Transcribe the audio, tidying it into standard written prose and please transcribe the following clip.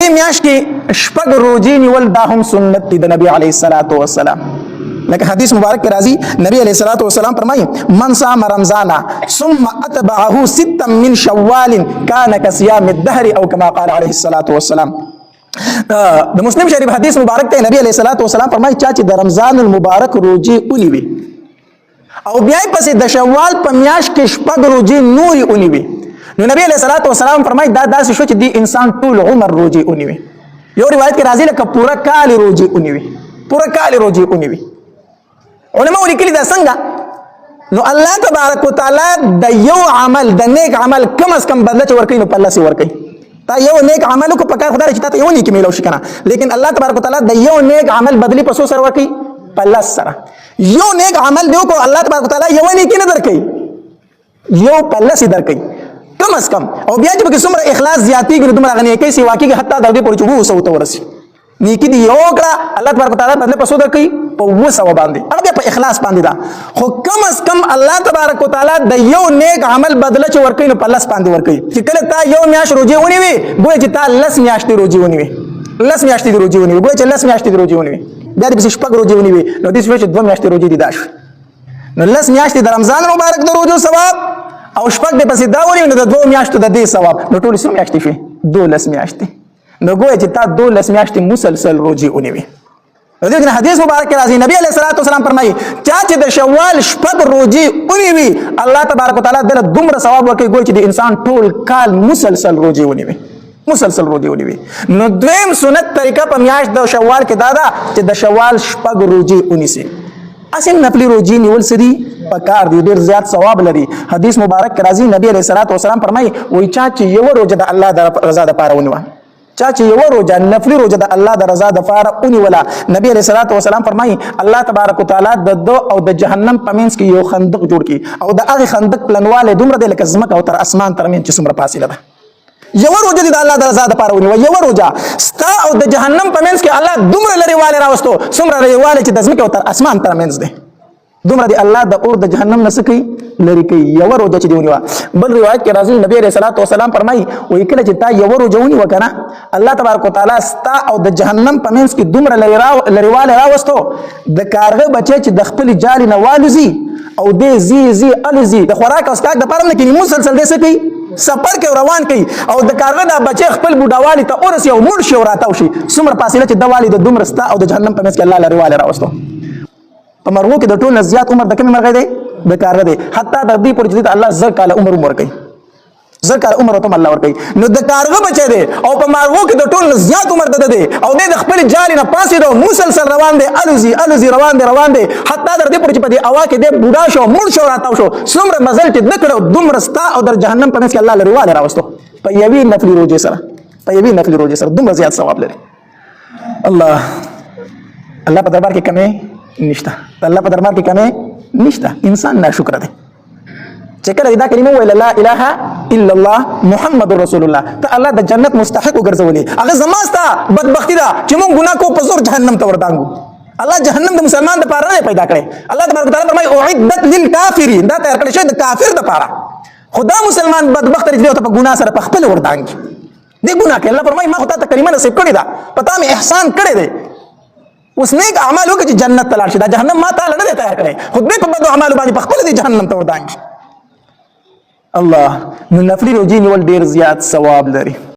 دې میاشت کې شپږ روزې نیول دا هم سنت دی د نبی علیه الصلاۃ والسلام. لکه حدیث مبارک کې راځي، نبی علیه الصلاۃ والسلام فرمایي: من صام رمضان ثم اتبعه ستا من شوال كان كصيام الدهر، او كما قال عليه الصلاة والسلام. د مسلم شریف حدیث مبارک ته، نبی علیه الصلاۃ والسلام فرمایي، چا چې د رمضان المبارک روزي ونیوي او بیا پسې د شوال په میاشت کې شپږ روزي نوري ونیوي، نو نبی علیه الصلاۃ والسلام فرمایي دا داسې شو چې دی انسان ټول عمر روزي ونیوي. یو روایت کې راځي لکه پوره کال روزي ونیوي، پوره کال روزي ونیوي. علماء لیکلي دا څنګه؟ نو الله تبارک وتعالى د یو عمل، د نیک عمل کم از کم بدله چې ورکوي نو په الله سي ورکوي. تا یو نیک عمل کو، پکار خدای چې تا ته یو نیکی میلو شي کنه، لیکن الله تبارک وتعالى د یو نیک عمل بدلی په څو سره ورکوي؟ په لس سره. یو نیک عمل دی کو، الله تبارک وتعالى یو نیکی نه درکوي، یو په لس درکوي کم از کم. او بیا چې پکې څومره اخلاص زیاتېږي نو دومره هغه نیکۍ سیوا کېږي، حتی تر دې پورې چې 700 ته ورسي. نیکی دی یو کړه، الله تبارک وتعالى بدله په څو درکوي؟ په 700 باندې. هغه بیا په اخلاص باندې ده، خو کم از کم الله تبارک وتعالى د یو نیک عمل بدله چې ورکوي نو په لس باندې ورکوي. چې کله تا یو میاشت روزې ونیوي، ګویا چې تا 10 میاشتې روزې ونیوي، 10 میاشتې دې روزې ونیوي، ګویا چې 10 میاشتې دې روزې ونیوي. بیا دې پسې شپږ روزې ونیوي، نو دې شوې چې 2 میاشتې روزې دي دا شوې. نو 10 میاشتې د رمضان مبارک د روزو ثواب او شپږ دې پسې دا ونیوي، نو د 2 میاشتو د دې ثواب، نو ټولې څو میاشتې شوې؟ 12 میاشتې. نو ګویا چې تا 12 میاشتې مسلسل روزې ونیوي. نو دې حدیث مبارک کې راځي، نبی علیہ الصلوۃ والسلام فرمایي، چا چې د شوال شپږ روزې ونیوي، الله تبارک وتعالى دله دومره ثواب ورکوي ګویا چې د انسان ټول کال مسلسل روزې ونیوي، مسلسل روزې ونیوي. نو دویم سنت طریقه په میاشت د شوال کې دا ده چې د شوال شپږ روزې ونیسي. اصل نفلی روزې نیول څه دي؟ پکار دي، ډیر زیات ثواب لري. حدیث مبارک کې راځي، نبی علیہ الصلوۃ والسلام فرمایي، وای چا چې یو روزه د الله د رضا لپاره ونیوه، چا چې یو روزه، نفلی روزه د الله د رضا د پاره ونیوله، نبی علیہ الصلوۃ والسلام فرمایي، الله تبارک وتعالى د دو او د جهنم په منځ کې یو خندق جوړ کی او د هغه خندق پلنواله دومره دی لکه زمکه او تر اسمان تر منځ چې څومره فاصله ده. یو روزه د الله د رضا د پاره ونیوه، یو روزه، ستا او د جهنم په منځ کې الله دومره لرې راوستو، څومره لرې چې د زمکه او تر اسمان تر منځ دی، دومره دی الله د اور د جهنم نه څه کوي؟ لرې کوي. یو روزه چې دی ونیوه. بل روایت کې راځي، نبی علیہ الصلوۃ والسلام فرمایي، وایي کله چې تا یو روزه ونیوه کنه، الله تبارک وتعالى ستا او د جهنم په منځ کې دومره لرېوالی راوستو، د کارغه بچی چې د خپل جالې نه والوزي او دې زی زی الوزي، د خوراک او څښاک دپاره نه کیني، مسلسل دې څه کوي؟ سفر کوي، روان کوي، او د کارغه دا بچی خپل بوډاوالي ته ورسي او مړ شي او راتاو شي، څومره فاصله چې د والي د دومره ستا او د جهنم په منځ کې الله لرېوالی راوستو. په مرغو کې د ټول نه زیات عمر د کومې مرغۍ دی؟ د کارغه دی. حتی د دې پورې چې الله 1000 کاله عمر ورکوي، 1000 کاله عمر ورته الله ورکوي. نو د کارغه بچی دی او په مرغو کې د ټول نه زیات عمر د دی او دی د خپل جالې نه پاڅېده او مسلسل روان دی، الوزي الوزي، روان دی روان دی، حتی در دې پورې چې په دې هوا کې دی بوډا شو، مړ شو، راتاو شو، څومره مزل چې ده کړو، دومره ستا او در جهنم په منځ کې الله لرېوالی راوستو په یوې نفلي روژې سره، په یوې نفلي روژې سره دومره زیات ثواب لري. الله الله په دربار کې کمی نشته، د الله په دربار کې کمی نشته. انسان ناشکره دی. چې کله دا کلمه ویل، لا اله الا الله محمد رسول الله، ته الله د جنت مستحق وګرځولې. هغه زما ستا بدبختی ده چې مونږ ګناه کو، په زور جهنم ته وردانګو. الله جهنم د مسلمان د پاره نه پیدا کړی. الله تبارک وتعالى فرمایي: اعدت للکافرین. دا تیار کړی شوی د کافر د پاره. خدا مسلمان بدبخت دی ته په ګناه سره په خپل وردانګي دې ګناه کې. الله فرمایي، ما خو تا ته کلمه نصیب کړې ده، پتا مې احسان کړی دی، اوس نیک اعمال وکړه چې جنت ته لاړ شي. دا جهنم ما تعالی نه دی تیار کړی، خو دې په بدو اعمالو باندې په خپل دې جهنم ته وردانګي. الله، نو نفلی روزي نیول ډیر زیات ثواب لري.